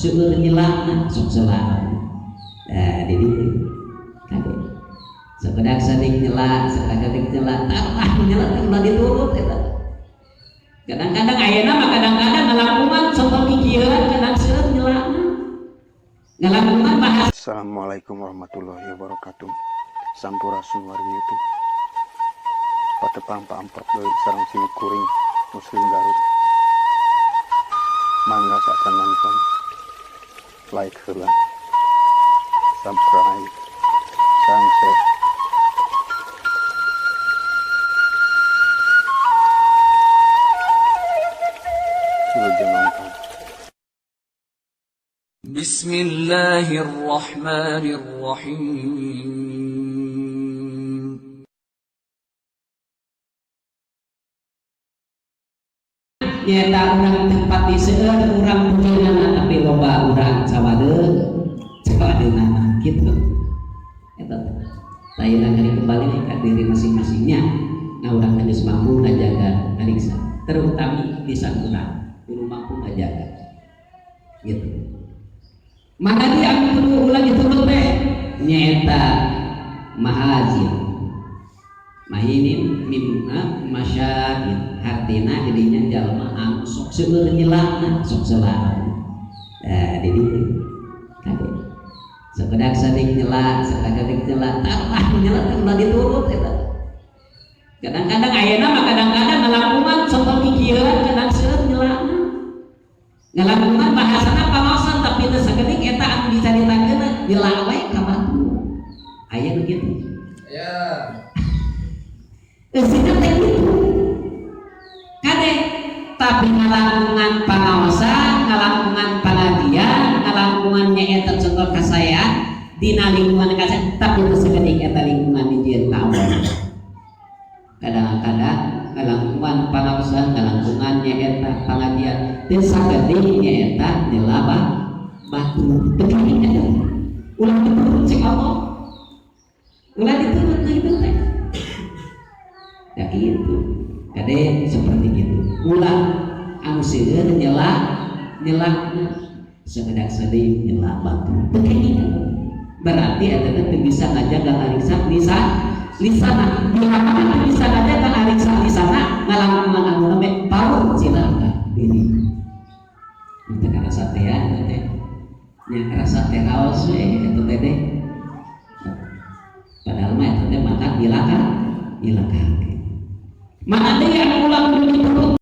seueur nyelana sok selana. Nah, di dieu kade sakedak sadik nyela, sakedak nyela, tah nyela teh ulah diturut eta. Kadang-kadang ayeuna mah kadang-kadang ngalangkungan contoh kikieuan kadang seueur nyelana. Ngalangkungan bahasa. Assalamualaikum warahmatullahi wabarakatuh. Sampurasun wargi YouTube. Patepang paamprok deui sareng sim kuring Muslim Garut. Mangga saacan nonton, like heula, subscribe, sareng share. Wilujeng nonton. بسم الله الرحمن الرحيم. Nyata urang tempat di seueur urang bujeunana, tapi loba urang cawadeunana gitu. Eta tah kali kembali ka diri masing-masingnya. Nah, urang geus mampu ngajaga ngariksa, terutama lisan urang kudu mampu ngajaga gitu. Maka dia anu kudu ulah diturut teh nyaeta mahazin mahinin mimna masyagin, hartina jadinya jalma anu sok seueur nyelana sok selana. Nah, di dieu kade sakedak sadik nyela, sakedak nyela, tah nyela teh ulah diturut eta. Kadang-kadang ayeuna mah kadang-kadang ngalangkungan contoh kikieuan kadang seueur nyelana. Ngalangkungan bahasana pangaosan, tapi teu sakedik eta anu dicaritakeun nyela we ka batur. Aya nu kitu. Ya. Eusina teh kitu. Kade tapi ngalangkungan pangaosan, ngalangkungan pangajian, ngalangkungan nyaeta contoh kasayaan dina lingkungan kasayaan, tapi teu sakedik eta lingkungan dijieun ka Allah. Kadang-kadang ngalangkungan pangaosan, ngalangkungan nyaeta pangajian teu sakedik nyaeta nyela batur. Teu kenging eta. Ulah diturut cek Allah. Ulah diturut nah itu teh. Ya itu. Kade seperti itu. Ulah anu seueur nyela nyelana sakedak sedih nyela batur. Teu kenging eta. Berarti eta teh teu bisa ngajaga ngariksa lisan lisana. Bila mana teu bisa ngajaga ngariksa lisana, ngalangkungan anu nembe paur cilaka diri. Teu karasa teh ya eta teh. Nya karasa teh raos we eta teh teh. Padahal mah eta teh maka dilaka dilaka. Mana deui anu ulah kudu diturut.